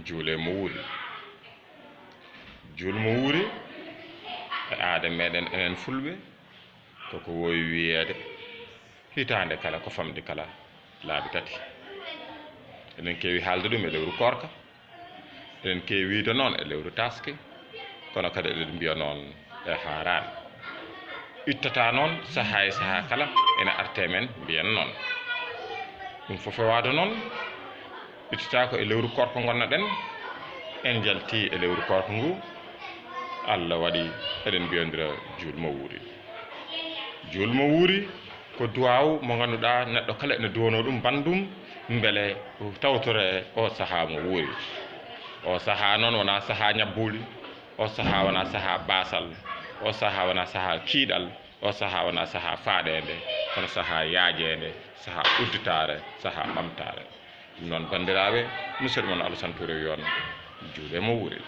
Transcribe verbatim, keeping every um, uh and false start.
Juule mo wuuri. Juul mo wuuri e aada meɗen enen Fulɓe, koko wowi wiyeede hitaande kala ko famɗi kala laabi tati. Eɗen keewi haalde ɗum e lewru koorka, eɗen keewi wiide noon e lewru taaske, kono kadi eɗen mbiya noon e haaraani. Ittata noon sahaa e sahaa kala ene artee men mbiyen noon. Ɗum fof fewaade noon, ittata ko e lewru koorka ngonnoɗen, en njalti e lewru koorka ngu, Allah waɗi eɗen mbiyondira juul mo wuuri. Juul mo wuuri ko duwaawu mo ngannduɗaa neɗɗo kala ene duwanoo ɗum banndum mbele tawtore o sahaa mo wuuri. O sahaa noon wonaa sahaa ñabbuuli, o sahaa wonaa sahaa baasal, o sahaa wonaa sahaa kiiɗal, o sahaa wonaa sahaa faaɗeende, kono sahaa yaajeende, sahaa udditaare, sahaa ɓamtaare. Ɗum noon, banndiraaɓe, musidɗo mon Alasan Tuure wi on, juule mo wuuri.